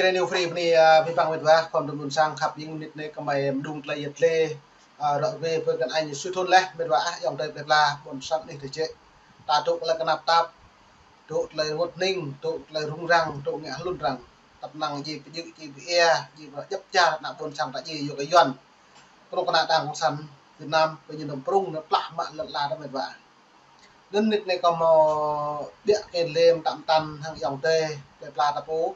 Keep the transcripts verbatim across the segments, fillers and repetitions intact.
Rê New Free bơni, a, abih bang met wa, khŏm tơm ƀôn sang khăp jing mơnit anai kơmơi mơđung tơlơi yet lê, a, ră ruai pơ kơ anai ñu sui thun laih, met wa ah, ayŏng adơi plơi pla, ƀôn sang anih tơčĕ. Ta dŏ tơlơi kơnap tap, dŏ tơlơi rơngot hning, dŏ tơlơi rŭng răng, dŏ ngă hlŭn răng. Tăp năng ji pơjơ̆, ji pơia, ji pơdjăp čar, ană ƀôn sang ta ji yua kơ Yuan. Kơnuk kơna Đảng Cộng sản Việt Nam, pơ ñu nơm prung, nơm plah mă lŏn ala ta met wa. Anŭn mơnit anai kâo hmâo ƀiă kơ lĕ mơtam mơtăn hăng ayŏng adơi plơi pla ta pô.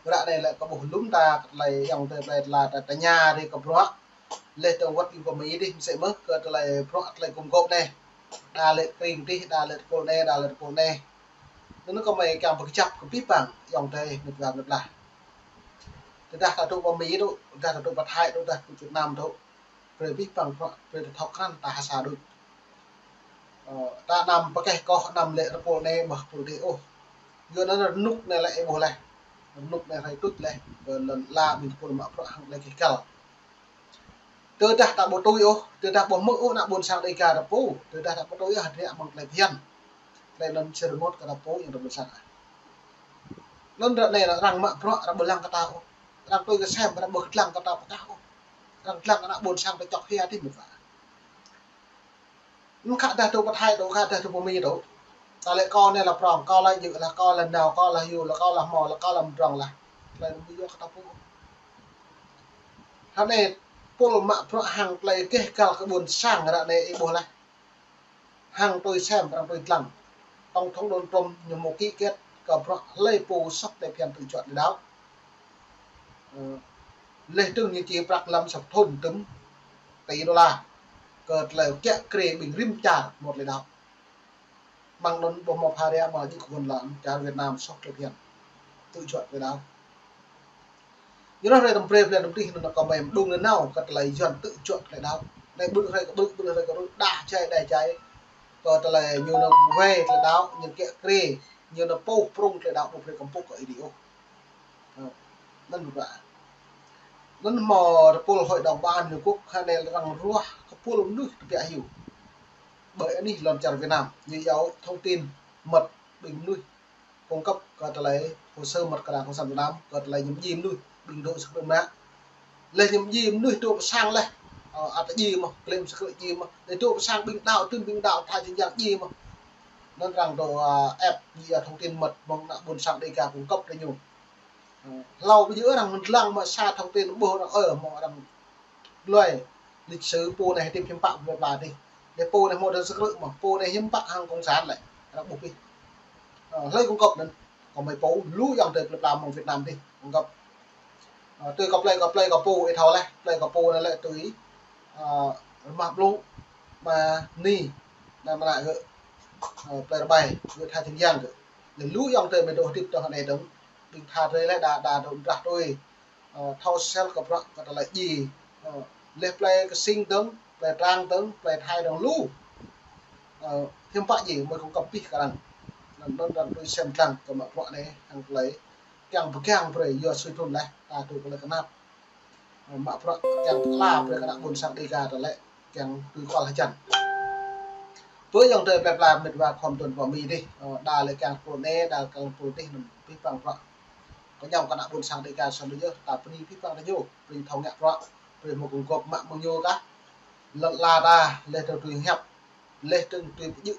Ră anai lĕ kâo ƀuh lŏm ta kơ tơlơi ayŏng adơi plơi pla ta tơña rĭ kơ bruă. Lĕ tơ̆ng wơ̆t ƀing pơ Mi dih mơsĕ mơ̆ kơ tơlơi bruă tơlơi gum gôp anai. Đa lĕ kring dih, đa lĕ tơpul anai, đa lĕ tơpul anai. Anŭn kơmơi kiăng pơkơjăp kơ abih bang ayŏng adơi met wa met pla. Tơdah ta dŏ pơ Mi dŏ, tơdah ta dŏ pơ Thái dŏ, tơdah dŏ Việt Nam dŏ. Brơi abih bang bruă, brơi ta thâo krăn ta ha sa đôč. Ơ, ta anăm pơkeh koh anăm lĕ tơpul anai ƀơi tơpul dih ôh. Yua anŭn rơnŭk anai lĕ ih ƀuh laih. Rơnŭk anai hrơi tuč laih. Kơ lŏn ala ƀing tơpul mă bruă hăng tơlơi keh kăl. Tơdah ta ƀu tui ôh, tơdah ƀu hmư̆ ôh ană ƀôn sang Dêga ta pô. Tơdah ta ƀu tui ôh, hơdră mơ̆ng tơlơi phiăn. Tơlơi anŭn sĭt rơngot kơ ta pô ayŏng adơi ƀôn sang. Anŭn ră anai arăng mă bruă arăng ƀu lăng kơ ta ôh. Arăng tui kơsem arăng ƀu lăng kơ ta pơkah ôh. Arăng lăng ană ƀôn sang ta čŏk hia dih met wa. Anŭn khă dah dŏ pơ Thái dŏ, khă dah dŏ pơ Mi dŏ. Ta lĕ kâo anai lah prŏng, kâo lah djơ̆ lah, kâo lah nao, kâo lah hyu lah, kâo lah hmâo lah, kâo lah mơdrŏng lah. Tơlơi anŭn ƀu yua kơ ta pô. Hă anai, tơpul mă bruă hăng tơlơi keh kăl kơ ƀôn sang ră anai ih ƀuh laih. Hăng tui sem, arăng tui lăng. Tổng thống Donald Trump ñu hmâo ký kết kơ bruă hlơi pô soh tơlơi phiăn tui čuă tơlơi đaŏ. Ơ, leh dơ̆ng ñu či prăk lăm sa thŭn tơ̆m tỉ đô la. Kơ tơlơi kiă kriê ƀing rĭm čar mơ̆ tơlơi đaŏ. Mơ̆ng anŭn ƀu hmâo pha ria mă djik kơ ƀôn lan čar Việt Nam soh tơlơi phiăn tui čuă tơlơi đaŏ. Ñu ră anai tơm brơi plei tơm tih anŭn kơmơi mơđung anai nao kơ tơlơi Yuan tui čuă tơlơi đaŏ. Anai ƀu hrơi kơ ƀu, ƀu hrơi kơ ƀu, đah čai, đah čai. Kơ tơlơi ñu nao wai tơlơi đaŏ, ñu kiă kriê, ñu nao pô prung tơlơi đaŏ ƀu brơi kơmpuk kơ ih dih ôh. Ơ, anŭn ƀu ƀă. Anŭn hmâo tơpul Hội đồng Bảo an Liên Hợp Quốc hă anai arăng ruah kơ tơpul mơnuih tơbiă hyu. Ƀơi anih lŏn čar Việt Nam, ñu iâu thông tin mật ƀing mơnuih cung cấp kơ tơlơi hồ sơ mật kơ Đảng Cộng sản Việt Nam, kơ tơlơi ñăm djai mơnuih, ƀing dŏ sơkrư̆ mơnă. Leh ñăm djai mơnuih dŏ pơ sang leh, ơ, ăt djai mơ̆, klĕm sơkrư̆ djai mơ̆. Leh dŏ pơ sang ƀing đaŏ tơ̆n ƀing đaŏ tha čơnjang djai mơ̆. Anŭn arăng dŏ, ơ, ĕp ñu iâu thông tin mật mơ̆ng ană ƀôn sang Dêga cung cấp kơ ñu. Ơ, hlâo ƀu djơ̆ arăng mơ̆n lăng mă sa thông tin ƀuh arăng, ơ, mơ̆ arăng Lui lịch sử pô anai hơdip hiư̆m pă plơi pla dih. Leh pô anai hmâo tơlơi sơkrư̆ mơ̆, pô anai hiư̆m pă hăng cộng sản lĕ. Arăng ƀuh pih. Ơ, hlơi cung cấp anŭn. Kơmơi pô lu ayŏng adơi plơi pla mơ̆ng Việt Nam dih cung cấp. Ơ, tui kơ plơi, kơ plơi kơ pô ih thâo laih, plơi kơ pô anai lĕ tui, ơ, rơmah blung, mă ni, anai mơnă gơ̆, ơ, plơi rơbai, gơ̆ tha čơnjang gơ̆. Leh lu ayŏng adơi mơi dŏ hơdip tơ̆ng anai dơ̆ng, ƀing tha drơi leh đa, đa dŏ drah tui. Ơ, thâo sel kơ bruă kơ tơlơi djai. Ơ, leh plei kơ Sing dơ̆ng, plei Trang dơ̆ng, plei Thai dơ̆ng lu. Ơ, hiư̆m pă djai mơi kông kăp pih kơ arăng. Anŭn, anŭn arăng tui sem lăng kơ mă bruă anai, hăng tơlơi kiăng pơgang brơi yua sui thun laih, ta tui kơ lĕ kơnap. Ơ, mă bruă kiăng pơkla brơi kơ ană ƀôn sang Dêga tơlơi kiăng tui kual hơjăn. Pơ ayŏng adơi plơi pla met wa khŏm tơ̆n pơ Mi dih, ơ, đa lĕ kiăng tơpul anai, đa kiăng tơpul dih, anŭn abih bang bruă. Kơ ñu kơ ană ƀôn sang Dêga sơnŭn yơh, ta bơni abih bang kơ ñu, brơi thâo ngă bruă, brơi hmâo kông gŏp mă mơ̆ng ñu kah. Lŏn ala ta, leh dơ̆ng tui hiăp, leh dơ̆ng tui pơjơ̆.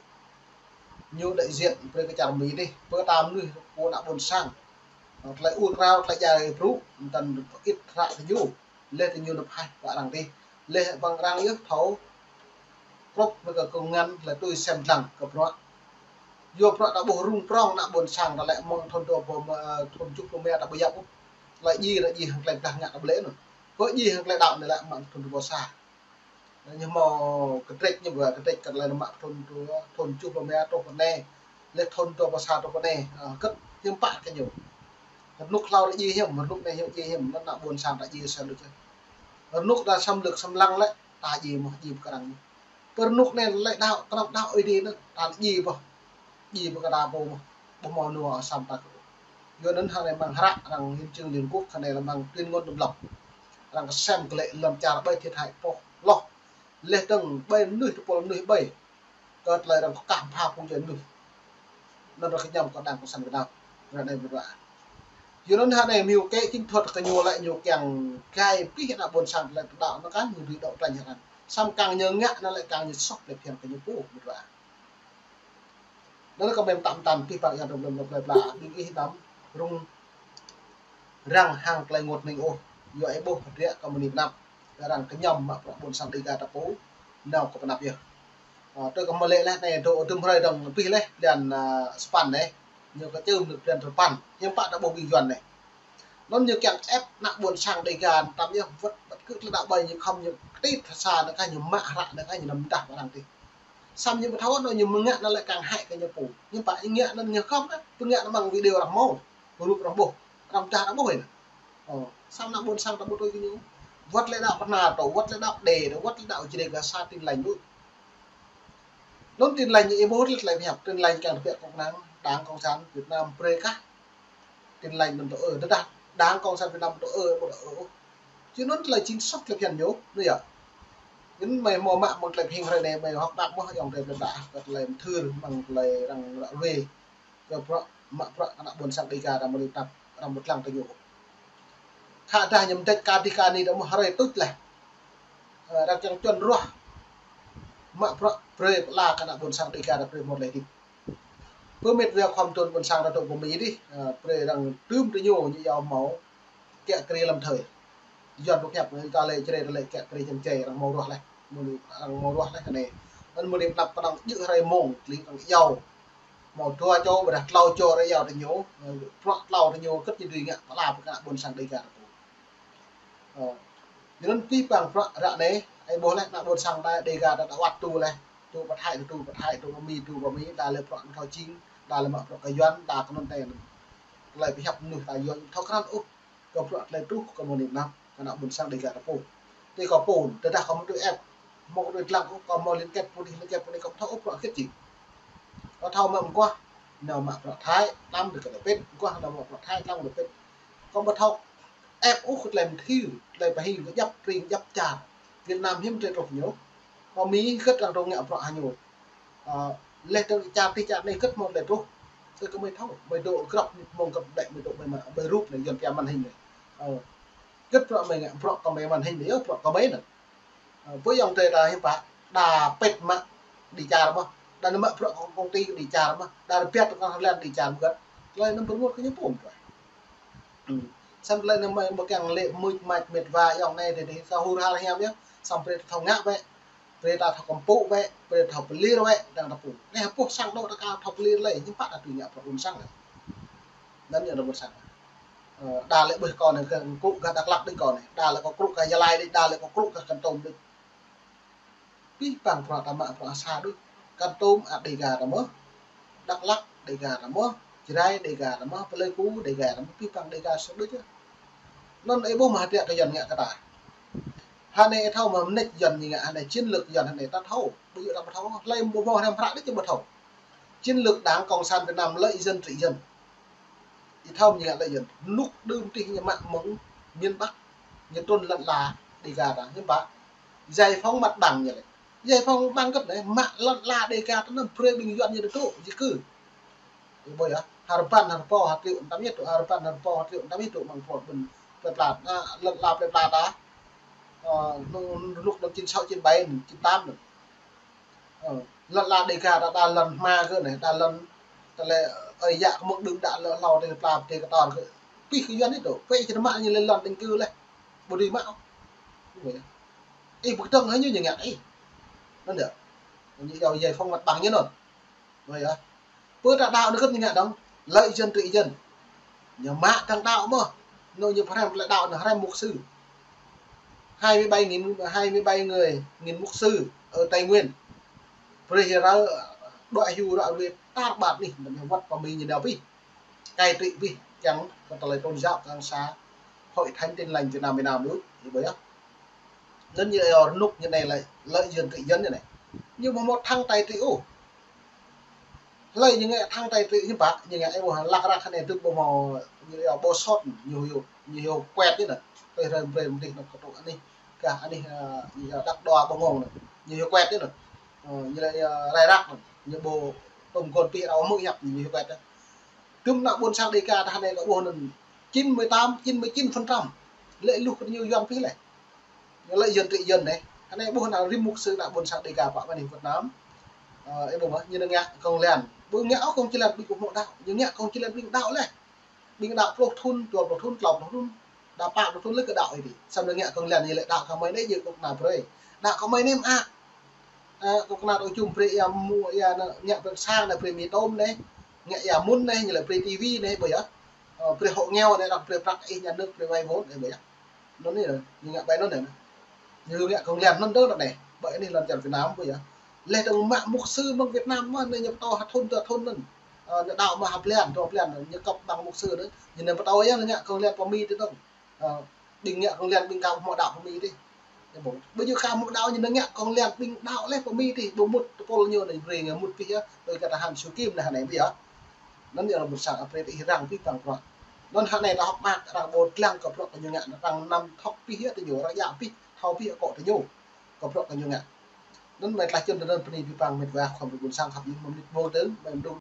Ñu đại diện brơi kơ čar Mi dih, pơ ta mơnuih pô ană ƀôn sang. Ơ, tơlơi ur krao, tơlơi djai brŭ, mơ̆n tơ̆n ĭt hră kơ ñu. Leh tơ ñu nao pơhaih pơ arăng dih. Leh ƀing arăng yơh thâo krŭp mơi kơ kông ngăn lĕ tui sem lăng kơ bruă. Yua bruă ta ƀuh rŭng prŏng ană ƀôn sang ta lĕ mơ̆ng thŭn dua rơbâo, ơ, thŭn tơjuh pluh rơma ta ƀu yap ôh. Tơlơi djai, tơlơi djai hăng tơlơi blah ngă ta ƀu lĕ anŭn. Pơ djai hăng tơlơi đaŏ anai lĕ mơ̆ng thŭn dua rơbâo sa. Ñu hmâo kơtrĕč ñu ƀu kơtrĕč kơ tơlơi mă thŭn dua, thŭn tơjuh pluh rơma truh pơ anai. Leh thŭn dua rơbâo sa truh pơ anai. Ơ, kơ̆t hiư̆m pă kơ ñu. Rơnŭk hlâo lĕ djai hiư̆m, rơnŭk anai hiư̆m djai hiư̆m, anŭn ană ƀôn sang ta djai sơnŭn yơh. Rơnŭk ta xâm lược xâm lăng lĕ, ta djai mơ̆, djai pơkra arăng mơ̆. Pơ rơnŭk anai lĕ đaŏ, kơnơ̆ng đaŏ Ơi Adai anŭn, ta djai ƀơh. Djai pơkra pô mơ̆, ƀu hmâo nua asam ta kơ. Yua anŭn hăng anai mơ̆ng hră arăng hiến chương Liên Hợp Quốc, hăng anai lĕ mơ̆ng tuyên ngôn độc lập. Arăng kơsem kơ lĕ lŏn čar ƀơi thiệt hại pô hloh. Leh dơ̆ng ƀơi mơnuih tơpul mơnuih ƀơi. Kơ tơlơi arăng kơkah pha phung djuai mơnuih. Anŭn arăng kơñăm kơ Đảng Cộng sản Việt Nam. Ră anai ƀu ră. Yua anŭn hă anai mơ̆ng kơ chính thuăt kơ ñu lĕ ñu kiăng gai pih ană ƀôn sang lĕ tơdă anŭn kah ñu dưi đấu tranh hă anŭn. Samơ̆ kang ñu ngă anŭn lĕ kang ñu soh lĕ phiăn kơ ñu pô mơ̆n wa. Anŭn kơ mem tam tam pih păng yang rơm rơm rơm plơi pla ƀing ih tam rŭng răng hăng tơlơi ngot ning ôh. Yua ih ƀuh hơdră kơ mơni pơnăp. Arăng kơñăm mă bruă ƀôn sang Dega ta pô, nao kơ pơnăp yơh. Ơ, tui kơ mơ̆ lĕ leh anai dŏ tơm hrơi dơ̆ng pih leh blan, ơ, sapăn anai. Ñu kơ čơm nao blan sapăn. Hiư̆m pă ta ƀuh ƀing Yuan anai. Anŭn ñu kiăng ĕp ană ƀôn sang Dega tam yơh wơ̆t wơ̆t kơ tơlơi đaŏ ƀai ñu khŏm ñu kơtit sa anŭn kah ñu mă hră anŭn kah ñu năm dah arăng tih. Samơ̆ ñu ƀu thâo anŭn ñu mơ̆ ngă anŭn lĕ kiăng hĕ kơ ñu pô. Hiư̆m pă ñu ngă anŭn ñu khŏm kah, pơngă anŭn mơ̆ng video arăng hmâo, rup arăng ƀuh, arăng dah arăng ƀuh anŭn. Ơ, samơ̆ ană ƀôn sang ta ƀu tui kơ ñu. Wơ̆t lĕ đaŏ pơhna tơ, wơ̆t lĕ đaŏ đe tơ, wơ̆t lĕ đaŏ Jrai gah sa Tin Lành đôč. Anŭn Tin Lành ñu ih ƀuh lĕ tơlơi pơhiăp Tin Lành kiăng tơbiă kơ kơnang, Đảng Cộng sản Việt Nam brơi kah. Tin Lành anŭn tơ ơ, tơdah Đảng Cộng sản Việt Nam tơ ơ, ƀu tơ ơ. Či anŭn tơlơi chính sách tơlơi phiăn ñu, anŭn yơh. Anŭn mơi hmâo mă mơ̆ng tơlơi pơhing hrơi anai mơi hơ̆k đaŏ mơ̆ ayŏng adơi plơi pla, kơ tơlơi mơthưr mơ̆ng tơlơi arăng ră ruai. Kơ bruă, mă bruă kơ ană ƀôn sang Dega arăng mơ̆ lip tap, arăng mơ̆ tlang tơ ñu. Khă dah ñu mơdĕč kơ dih kơ anai dah mơ̆ hrơi tuč leh. Ơ, arăng kiăng čuăn ruah. Mă bruă brơi pơala kơ ană ƀôn sang Dega arăng brơi mơ̆ leh dih. Pơmĭn wơ̆t khŏm tơl ƀôn sang arăng dŏ pơ Mi dih, ơ, brơi arăng tơm tơ ñu, ñu yua hmâo kiă kriê lâm thời. Yuan pơhiăp anai ta lĕ Jrai ta lĕ kiă kriê jăn čai arăng hmâo ruah leh. Mơ̆ arăng hmâo ruah leh kơ anai. Anŭn mơ̆ lip tap pơnăng djơ̆ hrơi mông, tling arăng yua. Hmâo dua čô, ƀôdah klâo čô arăng yua tơ ñu, ơ, bruă klâo tơ ñu kơ̆t ñu dưi ngă pơala pơkă ƀôn sang Dega ta pô. Ơ, yua anŭn pih păng bruă ră anai, ih ƀuh leh ană ƀôn sang ta Dega ta, ta wơ̆t tŭ leh, tŭ pơ Thái, tŭ pơ Thái, tŭ pơ Mi, tŭ pơ Mi, đa lĕ bruă anŭn kơ čing, đa lĕ mă bruă kơ Yuan, đa kơ anŭn tơ anŭn. Tơlơi pơhiăp mơnuih ta Yuan thâo krăn ôh. Kơ bruă tơlơi truh kơ mơni pơnăp kơ ană ƀôn sang Dega ta pô. Tui kơ pô, tơdah kơ mơ̆ tui ĕp, mơ̆ tui tlang ôh, kơ mơ̆ liên kết pô dih, liên kết pô anai kơ thâo ôh bruă kiăng či. Kơ thâo mơ̆ mơguah, nao mă bruă Thái, tlam dih kơ đe pĭt, mơguah nao mă bruă Thái, tlam đe pĭt. Kơ mơ̆ thâo ĕp ôh kơ tơlơi mơthưr, tơlơi pơhing kơ djăp tring djăp čar. Việt Nam hiư̆m tơlơi truh ñu. Kơ Mi kơ̆t arăng dŏ ngă bruă hăng ñu. Ơ, leh tơ čar tih čar anai kơ̆t hmâo tơlơi truh. Tơ kơ mơi thâo, mơi dŏ grăp mông grăp đĕ mơi dŏ mơi mă, mơi rup anai, Yuan pia màn hình anai. Ơ, kơ̆t bruă mơi ngă, bruă kơ mơi màn hình anai, yơh, bruă kơ mơi anŭn. Ơ, ƀơi ayŏng adơi ta hiư̆m pă, đa pĭt mă đĭ čar mơ̆, đa nao mă bruă kơ công ty đĭ čar mơ̆, đa rơbiăt kơ Thái Lan đĭ čar mơ̆ kơ̆t. Tơlơi anŭn pơrơngot kơ ñu pô mơ̆. Ư. Samơ̆ tơlơi anŭn mơi ƀu kiăng lĕ mưč mač mĕt wa ayŏng anai dih, dih, sa hur har hiam yơh, samơ̆ brơi ta thâo ngă bĕ, brơi ta thâo kơmpŭ bĕ, brơi ta thâo pơlir bĕ, dang ta pô. Anai pô sang dŏ ta ka thâo pơlir lĕ, hiư̆m pă ta dưi ngă bruă ƀôn sang. Anŭn yơh ană ƀôn sang. Ơ, đa lĕ ƀuh kâo anai kơ krŭ gah Dak Lak đôč kâo anai. Đa lĕ kâo krŭ gah Gia Lai đôč, đa lĕ kâo krŭ gah Kon Tum đôč. Pih păng bruă ta mă bruă sa đôč. Kon Tum a Dega ta mơ̆. Dak Lak Dega ta mơ̆. Jrai Dega ta mơ̆. Pleiku Dega ta mơ̆. Pih păng Dega sa đôč yơh. Anŭn ih ƀuh mơ̆ hơdră kơ Yuan ngă kơ ta. Hă anai ih thâo mơ̆ mơneč Yuan ñu ngă hă anai chiến lược Yuan hă anai ta thâo. Ƀu djơ̆ ta ƀu thâo. Hlơi ƀu hmâo hrăm hră đôč či ƀu thâo. Chiến lược Đảng Cộng sản Việt Nam lợi dân trị dân. Ih thâo mơ̆ ñu ngă lợi dân. Rơnŭk đưm tih ñu mă mơ̆ng miền Bắc. Ñu trŭn lăn ala Dega ta, hiư̆m pă. Giải phóng mặt bằng ñu lĕ. Giải phóng mặt bằng kơ̆t anai, mă lăn ala Dega ta anŭn brơi ƀing Yuan ñu dŏ, di cư. Ih ƀuh yơh, hơbăn hơbô hơtriu tam yơh dŏ, hơbăn hơbô hơtriu tam yơh dŏ mơ̆ng pô ƀing plơi pla, a, lăn ala plơi pla ta. Ơ, rơnŭk, rơnŭk năm chín sáu, chín bảy, chín tám anŭn. Ơ, lăn ala Dega ta, đa lăn hma kơ anai, đa lăn, tơlơi, ơi yă kơ mơ̆ng đưm đă lơ hlâo tơ pla tơ kơtor kơ. Pih kơ Yuan anai dŏ, pih či mă ñu lĕ lăn định cư leh. Ƀu dưi mă. Ih ƀu kơdơ̆ng hă ñu ñu ngă ih. Anŭn yơh. Ñu yua giải phóng mặt bằng ñu anŭn. Ơ yơh. Pơ ta đaŏ anŭn kơ̆t ñu ngă dơ̆ng. Lợi dân trị dân. Ñu mă dang đaŏ mơ̆. Anŭn ñu pơhrăm tơlơi đaŏ anŭn hrăm mục sư. Hai mươi bảy nghìn, hai mươi bảy người, nghìn mục sư ở Tây Nguyên. Brơi hĭ ră, đuaĭ hyu ră ruai tar ƀar anih, anŭn ñu wơ̆t pơ Mi ñu nao pih. Cai trị pih, kiăng kơ tơlơi tôn giáo, kiăng sa Hội Thánh Tin Lành Việt Nam, Việt Nam đôč, ih ƀuh yơh. Anŭn ñu yua rơnŭk ñu anai lĕ lợi dân trị dân ñu anai. Ñu ƀu hmâo thăng cai trị ôh. Hlơi ñu ngă thăng cai trị hiư̆m pă, ñu ngă ih ƀuh lăk răk hă anai tŭ ƀu hmâo, ñu yua ƀu sot, ñu yua, ñu yua kuet ñu anŭn. Tơl hrơi brơi mơdih anŭn kơtŭ anih, gah anih, ơ, ñu yua đăk đoa ƀơ̆ng ngŏng anŭn. Ñu yua kuet ñu anŭn. Ơ, ñu lĕ, ơ, rai răk anŭn. Ñu ƀu tŭm gôn pih rao mơ̆ hiăp, ñu yua kuet anŭn. Tŭm ană ƀôn sang Dega ta hă anai kơ ƀuh anŭn. chín mươi tám, chín mươi chín phần trăm. Lĕ lu kơ ñu Yuan pih lĕ. Ñu lĕ Yuan trik Yuan anai. Anai ƀuh ană rĭm mục sư ană ƀôn sang Dega pă mơ̆ng Việt Nam. Ơ, ih ƀuh mơ̆, ñu nao ngă kông lan. Ƀu ngă ôh kông či lan ƀing kơ hmâo đaŏ. Ñu ngă kông či lan ƀing đaŏ lĕ. Ƀing đaŏ pluh thŭn, dua pluh thŭn, klâo pluh thŭn. Đa pă pluh thŭn lĕ kơ đaŏ ih dih. Samơ̆ ñu ngă kông lan ñu lĕ đaŏ kơ mơi anai ñu kông kơna brơi. Đaŏ kơ mơi anai mơak. Ơ, kông kơna tŏ čum brơi ia mu ia ană ngă brơi sang anai brơi mì tôm anai. Ngă ia mŭn anai, ñu lĕ brơi tivi anai, ƀuh yơh. Ơ, brơi hộ nghèo anai, arăng brơi prăk ih nhà nước brơi vay vốn anai, ƀuh yơh. Anŭn anai, ñu ngă ƀai anŭn anai. Ñu ngă kông lan anŭn dơ̆ng anai. Ƀai anai lŏn čar Việt Nam ƀuh yơh. Lĕ dơ̆ng mă mục sư mơ̆ng Việt Nam mơ̆, anai ñu pơtô ha thŭn dua thŭn anŭn. Ơ, ñu đaŏ mă ha blan, dua blan, ñu kăp bằng mục sư anŭn. Ñu anai pơtô yơh, ñu ngă kông lan pơ Mi dih dơ̆ng. Ơ, ƀing ngă kông lan ƀing kâo hmâo đaŏ pơ Mi dih. Ƀu djơ̆ kơ hmâo đaŏ ñu anai ngă kông lan ƀing đaŏ lĕ pơ Mi dih, ƀu mŭt tơpul ñu anai brơi ngă mŭt pih yơh, ƀơi kơ tơhan Su Kim anai anai ƀuh yơh. Anŭn yơh ƀôn sang apret ih răng pih păng prăk. Anŭn hă anai ta hơ̆k mơak arăng ƀu lăng kơ prăk kơ ñu ngă, arăng năm thŏk pih yơh tơ ñu, arăng djă pih, thâo pih akŏ tơ ñu. Kơ prăk kơ ñu ngă. Anŭn mơi tơlơi čun tơ anŭn bơni pih păng met wa khŏm ƀing ƀôn sang khăp ih mơ̆ng mĭt ƀô̆ tơ̆ng, mơi mơdung